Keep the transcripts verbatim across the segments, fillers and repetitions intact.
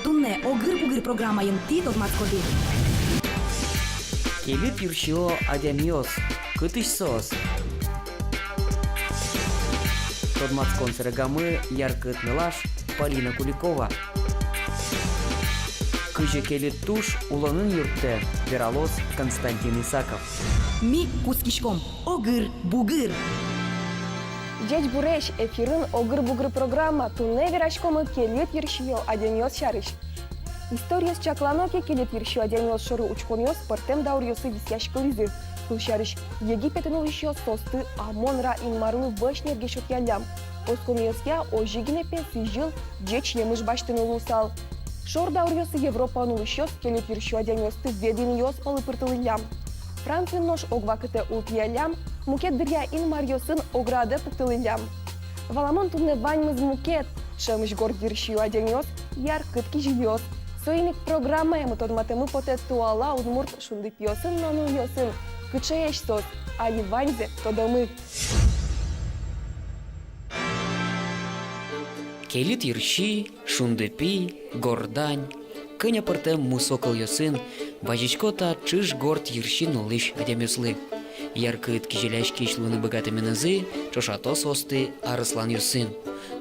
Туннэ «Огыр-бугыр» программаын тӥ тодматскоды: кельыт йырсиё адямиос, кытысь соос? Тодматскон сэрегамы яркыт нылаш Полина Куликова. Кызьы кельыт туш улонын юрттэ, вералоз Константин Исаков. Ми кутскиськом. Огыр-бугыр. Ӟечбуресь! Эфирын «Огыр-бугыр» программа. Туннэ вераськомы кельыт йырсиё адямиос сярысь. Историез чаклано ке, кельыт йырсиё адямиос шоры учконъёс пӧртэм дауръёсы висъяськылӥзы. Кылсярысь, Египетын улӥсьёс соосты Амон-Ра инмарлы вӧсь нерге сётъяллям. Осконъёсъя, озьы гинэ, пе, сӥзьыл ӟеч емыш басьтыны луысал. Шор дауръёсы Европаын улӥсьёс кельыт йырсиё адямиосты ведӥнъёс пӧлы пыртылӥллям. Франциын нош ог вакытэ ултӥяллям, мукет дыръя инмаръёсын ог радэ пуктылӥллям. Валамон, туннэ ваньмыз мукет. Ӵемысь горд йырсиё адямиос — яркыт кизилиос. Соин ик программаямы тодматэммы потэ туала удмурт шундыпиосын но нылъёсын. Кыӵеесь соос, али ваньзэ тодомы. Кельыт йырси, шундыпи, гордань — кӧня пӧртэм мусо кылъёсын вазисько та ӵыж горд йырсин улӥсь адямиослы. Яркыт кизилиськись луыны быгатэменызы ӵошато соосты арысланъёсын.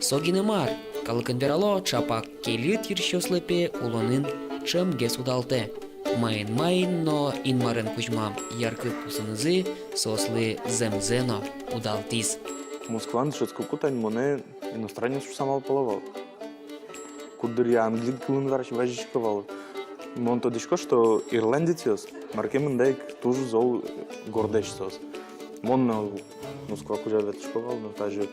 Со гинэ мар, калыкын верало, ӵапак кельыт йырсиослы, пе, улонын ӵемгес удалтэ. Маин-маин, но инмарен кузьмам яркыт пусынызы соослы зэмзэ но удалтӥз. Москваын дышетскыку тань монэ иностранец шуыса малпало вал. Куддыръя англи кылын варась вазисько вал. Мон тодӥсько, что ирландецъёс мар ке мында ик туж зол гордэсь соос. Мон но Москва кузя ветлӥсько вал, но тазьы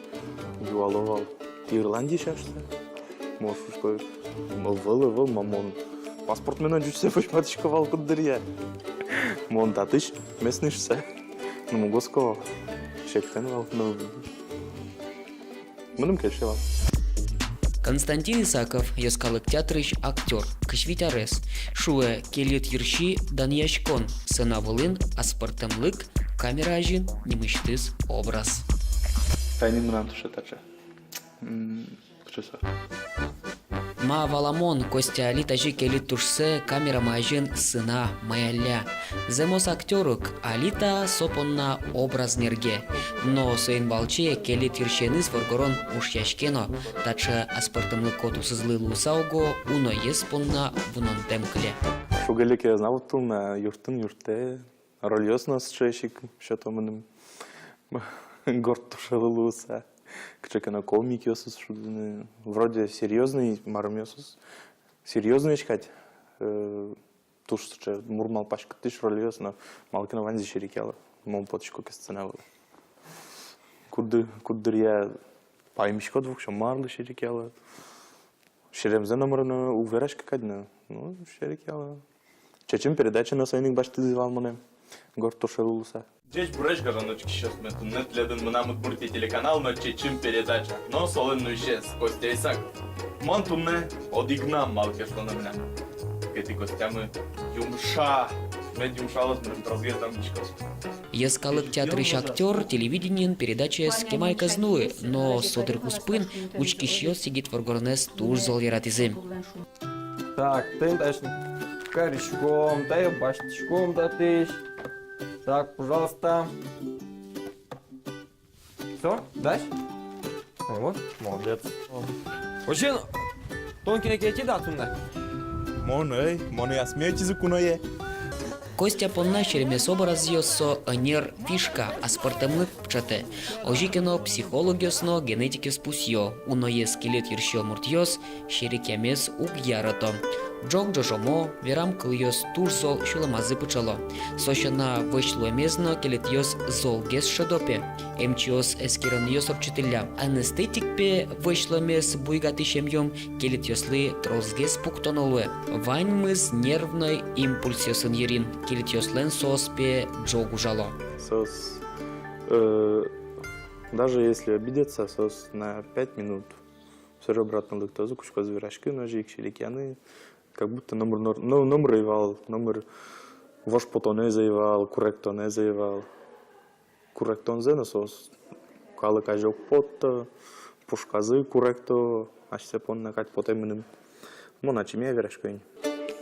юало вал: «Тӥ ирландец-а?» — шуыса. Мон шуисько: «Ӧвӧл, ӧвӧл, ма, мон паспортме но ӟучсэ возьматӥсько вал куддыръя. Мон татысь местный», — шуыса. Ну, мугоз ке вал, сектэн вал, ну, мыным кельше вал. Константин Исаков — йӧскалык театрысь актёр, кызь вить арес. Шуэ, кельыт йырси — данъяськон, сцена вылын аспӧртэмлык, камера азьын нимысьтыз образ. Тани мынам туше таӵе. М, кыӵе со. Ма, валамон, Костя али тазьы кельыт тушсэ камера азьын сына маялля. Зэмос актёр ук, али та со понна образ нерге. Но соин валче кельыт йырсиеныз воргорон ушъяське но, таӵе аспӧртэмлыко тусызлы луыса уго уноез понна вунонтэм кыле. Шуг-леке ӧз на вуттылы на, юрттын юрттэ, рольёс но сыӵеесь ик сёто мыным. Горд тушелы луыса. Кыӵе ке но комикъёсыз шудыны. Вроде серьёзный марымъёсыз. Серьёзноесь кадь, э, туж сыӵе мур малпаськытӥсь рольёс, но малы ке но ваньзэ серекъяло. Мон потӥсько ке сцена вылэ, кудды-, куддыръя паймиськод воксё, марлы серекъяло. Серемзэ номыр но уг вераськы кадь но, ну, серекъяло. «Чечым» передача но соин ик басьтӥзы вал монэ горд тушелы луыса. Ӟечбуресь, гажано учкисьёсмы! Туннэ тӥледын «Мынам Удмуртие» телеканал но «Чечым» передача, но солэн нуисез Костя Исаков. Мон туннэ одӥгнам, малы ке шуоно милям кыкетӥ гостямы юмша, мед юмшалоз, милям тросгес данъяськоз. Йӧскалык театрысь актёр телевидениын передачаез кема ик ӧз нуы, но со дыр куспын учкисьёс егит воргоронэз туж зол яратӥзы. Так, тӥни таӵе кариськом, тае басьтӥськом татысь. Так, пожалуйста. Всё, дальше. Вот, молодец. Озьыен, тон кинэ ке ӧтид-а туннэ? Мон ӧй, монэ асме ӧтизы куное. Костя понна серемес образъёс — со ӧнер фишка, аспӧртэмлык пыӵатэ. Озьы ке но, психологъёс но генетикъёс пусъё: уноез кельыт йырсиё муртъёс серекъямез уг ярато. Ӝог ӝожомо, верам кылъёс туж зол сюлэмазы пыӵало. Со сяна, вӧсь луэмез но кельытъёс золгес шӧдо, пе. Эмчиос эскеронъёс ортчытӥллям. Анестетик, пе, вӧсь луэмез буйгатӥсь эмъюм кельытъёслы тросгес пуктоно луэ. Ваньмыз нервной импульсъёсын йырин. Кельытъёслэн соос, пе, ӝог ужало. Соос, э, даже если обидятся, соос на пять минут всё же обратно лыктозы, кутскозы вераськыны, озьы ик серекъяны, как будто номыр нор-, но-, номыр ӧй вал, номыр вож потонэз ӧй вал, куректонэз ӧй вал. Куректонзэ но соос калык азе уг потто, пушказы куректо, асьсэ понна кадь потэ мыным. Мон ачиме верасько ини.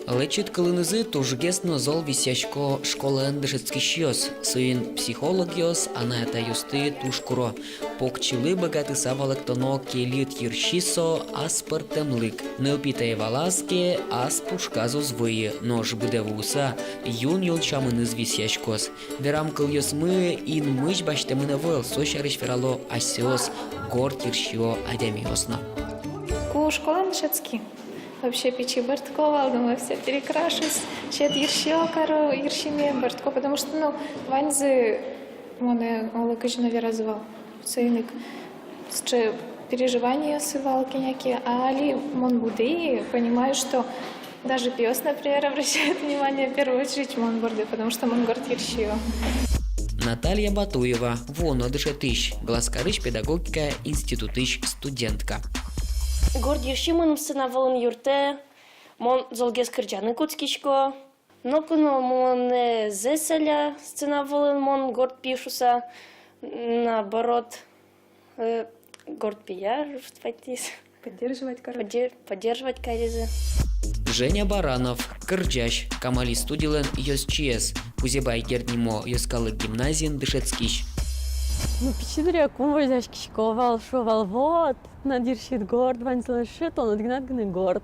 Лэчыт кылынызы тужгес но зол висъясько школаын дышетскисьёс. Соин психологъёс анай-атайёсты туж куро. Покчилы быгатыса валэктоно: кельыт йырси со — ас пӧртэмлык. Нылпи тае валаз ке, ас пушказ уз выйы, нош быдэ вуыса юн-юн сямыныз висъяськоз. Верам кылъёсмы инмысь басьтэмын ӧвӧл, со сярысь верало асьсэос горд йырсиё адямиос но. Ку школаын дышетски, вообще пичи бӧрдко вал, думаю, всё, перекрашусь, сьӧд йырсиё каро, йырсиме бӧрдко, потому что, ну, ваньзы монэ оло кызьы но веразы вал. Соин ик сыӵе переживаниосы вал кӧня ке, а али мон будӥ, понимаю, что даже пиос, например, обращают внимание в первую очередь мон борды, потому что мон горд йырсиё. Наталья Батуева, вуоно дышетӥсь, Глазкарысь педагогика институтысь студентка. Горд йырси мыным сцена вылын юрттэ, мон золгес кырӟаны кутскисько. Ноку но монэ ӧз сӧля сцена вылын, мон горд пи шуса, наоборот, э, горд пияш выступать кариз. Поддерживать каро. Поддер-, поддерживать каризы. Женя Баранов, кырӟась, «Камали» студилэн ёзчиез, Кузебай Герд нимо йӧскалык гимназиын дышетскись. Ну, пичи дыръя кум возьдаськисько вал, шуо вал: вот, тынад йырсиыд горд, ваньзылэн шуэ, тон одӥгнад гинэ горд.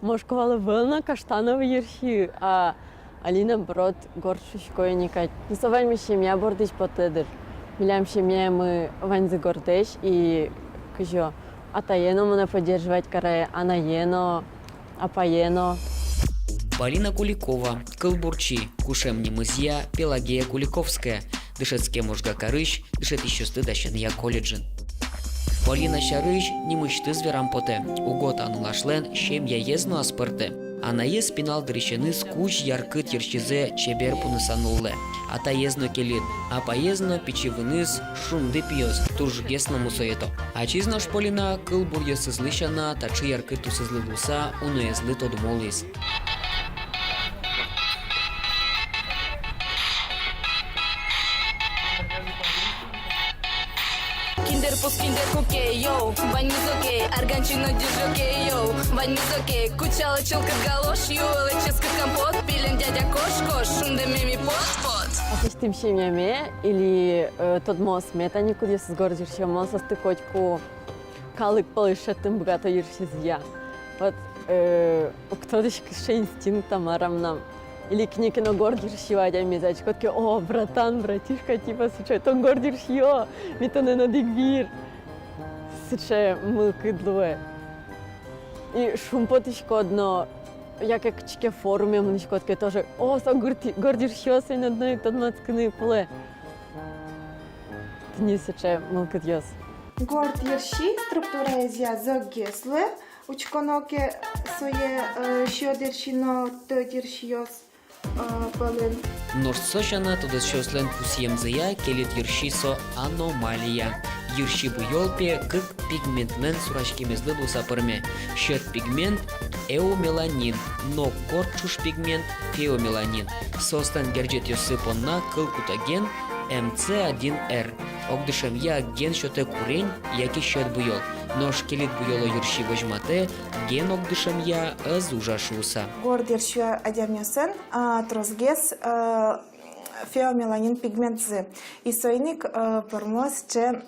Мон шуисько вал: ӧвӧл на, каштановый йырси. А али, наоборот, горд шуисько ини кадь. Ну, со ваньмыз семья бордысь потэ дыр. Милям семьямы ваньзы гордэсь, и кызьы, атае но монэ поддерживать каре, анае но, апае но. Полина Куликова, кылбурчи, кушем нимызъя Пелагея Куликовская, дышетске Можга карысь дышетӥсьёсты дасянъя колледжын. Полина сярысь нимысьтыз верам потэ: уго та нылашлэн семьяез но аспӧртэ. Анаез пинал дырысеныз кузь яркыт йырсизэ чебер пуныса нуллэ. Атаез но кельыт, апаез но пичи выныз шунды пиос, тужгес но мусо йӧто. Ачиз нош Полина кылбуръёсызлы сяна таӵе яркыт тусызлы луыса уноезлы тодмо луиз. Киндер пус, киндер куке, йоу, ваньмыз окей, арганчи но дӥжокей, йоу, ваньмыз окей, кучалэ чылкыт галош, юалэ ческыт компот, пилен дядя кош-кош, шундэме ми пот-пот. Асьтым семьяме или, э, тодмоосме, тани кудъёсыз горд йырсиё, мон соосты котьку калык пӧлысь шедьтыны быгато йырсизъя. Вот, э, уг тодӥськы, сыӵе инстинкт-а, мар-а мынам. Или кинэ ке но горд йырсиё адямиез адӟиськод ке: о, братан, братишка, типа, сыӵе, тон горд йырсиё, ми тонэн одӥг вир. Сыӵе мылкыд луэ. И шумпотӥськод но, яке кытчы ке форуме мынӥськод ке тоже: о, со горд, горд йырсиё, соин одно ик тодматскыны кулэ. Тӥни сыӵе мылкыдъёс. Горд йырси структураезъя зӧкгес луэ, учконо ке сое, э, сьӧд йырси но тӧдь йырсиос, э, пӧлын. Нош со сяна тодосчиослэн пусъемзыя, кельыт йырси со аномалия. Йырси буёл, пе, кык пигментлэн сураськемезлы луыса пӧрме. Сьӧд пигмент — эомеланин, но горд ӵуж пигмент — феомеланин. Соослэн герӟетъёссы понна кыл куто ген, эм цэ один эр. Огдышемъя ген сётэ курень яке сьӧд буёл. Нош кельыт буёло йырси возьматэ, ген огдышемъя ӧз ужа шуыса. Горд йырсиё адямиосын, а, тросгес, а, феомеланин пигментсы. И соин ик, а, пӧрмоз сыӵе,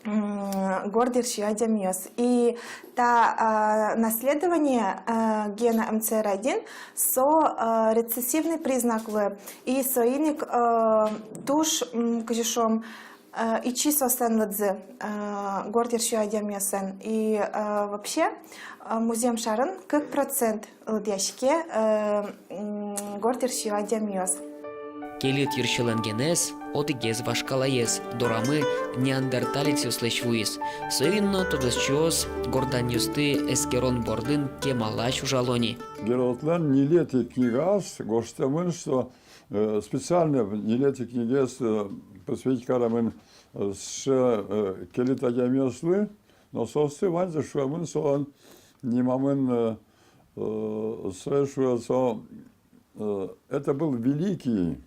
м, горд йырсиё адямиос. И та, а, наследование, а, гена эм цэ эр один, со, а, рецессивный признак луэ. И соин ик, а, туж, м, кызьы шуом, а, ичи соослэн лыдзы, а, горд йырсиё адямиослэн. И, а, вообще, а, музъем шарын кык процент лыдъяське, э, м, горд йырсиё адямиос. Кельыт йырсилэн генэз одӥгез вашкалаез, дорамы неандерталецъёслэсь вуиз. Соин но тодосчиос горданъёсты эскерон бордын кемалась ужало ни. Геродотлэн ньылетӥ книгаез гожтэмын, что, э, специально ньылетӥ книгаез, э, посвятить каремын, э, сыӵе, э, кельыт адямиослы, но соосты ваньзэ шуэмын, солэн нимамын, э, э, сыӵе шуэ со, э, это был великий,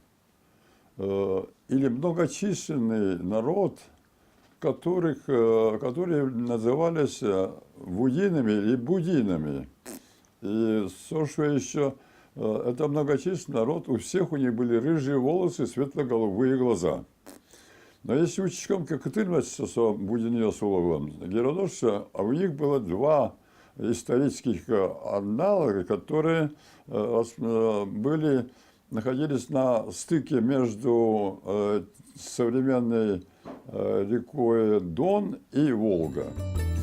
э, или многочисленный народ, которых, э, которые назывались, э, вудинами или будинами. И со шуэ ещё, э, это многочисленный народ, у всех у них были рыжие волосы, светло-голубые глаза. Но если учком, кытын вал со, со будинъёс уло вылэм, Геродот шуэ, а у них было два исторических, э, аналога, которые, э, рас-, э, были, находились на стыке между, э, современной, э, рекой Дон и Волга.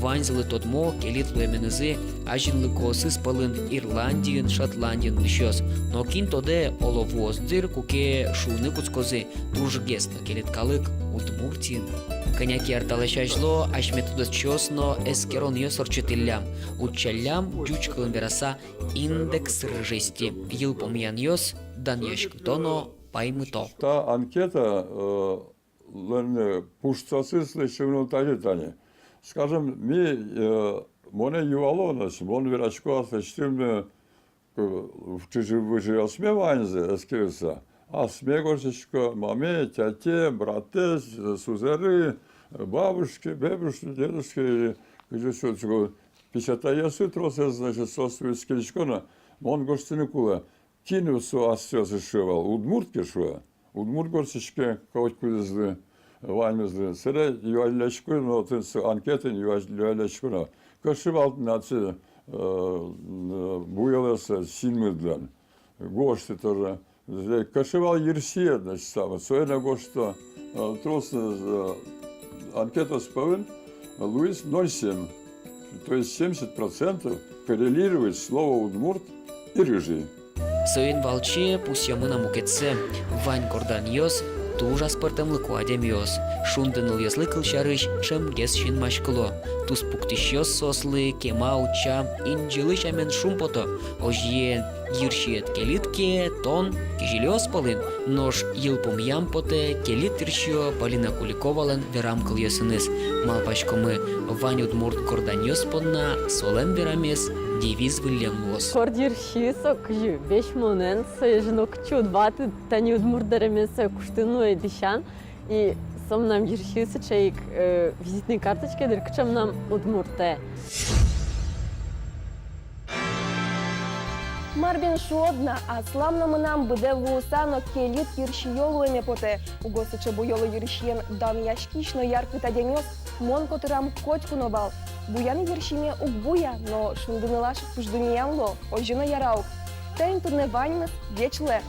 Ваньзылы тодмо кельыт луэменызы азинлыкоосыз пӧлын Ирландиын, Шотландиын улӥсьёс. Но кин тодэ, оло, вуоз дыр, куке шуыны кутскозы: тужгес но кельыт калык Удмуртиын. Кӧня ке ар талэсь азьло асьме тодосчиос но эскеронъёс ортчытӥллям, утчаллям, ӟуч кылын вераса, индекс рыжести, йылпумъянъёс данъяськыто но паймыто. Та анкета, э, лэн, э, пуштроссэ лэсьтэмын тазьы тани. Скажем, ми, э, монэ юало, значит, мон верасько аслэсьтым, э, чыжы-выжыосме ваньзэ эскерыса. Асме гожтӥсько, маме, тяте, братэ, сузэрэ, бабушке, бебушке, дедушке, или кызьы шуо, песятайёсы тросэз, значит, соосты эскерисько но, мон гожтыны кулэ. Кин со асьсэос шуэ вал, удмурт ке шуэ. Удмурт гожтӥське котькудӥзлы, ваньмызлы. Собере юаллясько но, отын со анкетаын юа-, юаллясько но. Кыӵе вал тынад, э, э, буёлэз синмыдлэн. Гожты тоже. Кыӵе вал йырсиед, значит, самой. Сое но гожто, э, трос, э, анкетаос пӧлын луиз ноль семь. То есть семьдесят процентов коррелирует слово удмурт и рыжий. Соин валче пусъямын на мукетсэ. Вань горданъёс туж аспӧртэмлыко адямиос. Шунды нылъёслы, кылсярысь, ӵемгес синмаськыло. Туспуктӥсьёс соослы кема, утча, инӟылы сямен шумпото. Озьыен, йырсиед кельыт ке, тон кизилиос пӧлын. Нош йылпумъям потэ кельыт йырсиё Полина Куликовалэн верам кылъёсыныз. Малпаськомы, вань удмурт горданъёс понна солэн верамез девиз выллем луоз. Горд йырси со кызьы, весь монэн, сое же нокытчы уд ваты, тани удмурт дэремез сое куштыны луэ дӥсян. И со мынам йырси сыӵе ик, э, визитной карточкае дыр, кыӵе мынам удмуртэ. Мар бен шуод на, аслам но мынам быдэ вуыса но кельыт йырсиё луэме потэ. Уго сыӵе буёло йырсиен данъяськись но яркыт адямиос мон котырам котьку но вал. Буян йырсиме уг буя, но шунды нылаш пыждунъям луо, озьы но яра ук. Таин туннэ ваньмыз, ӟеч луэ.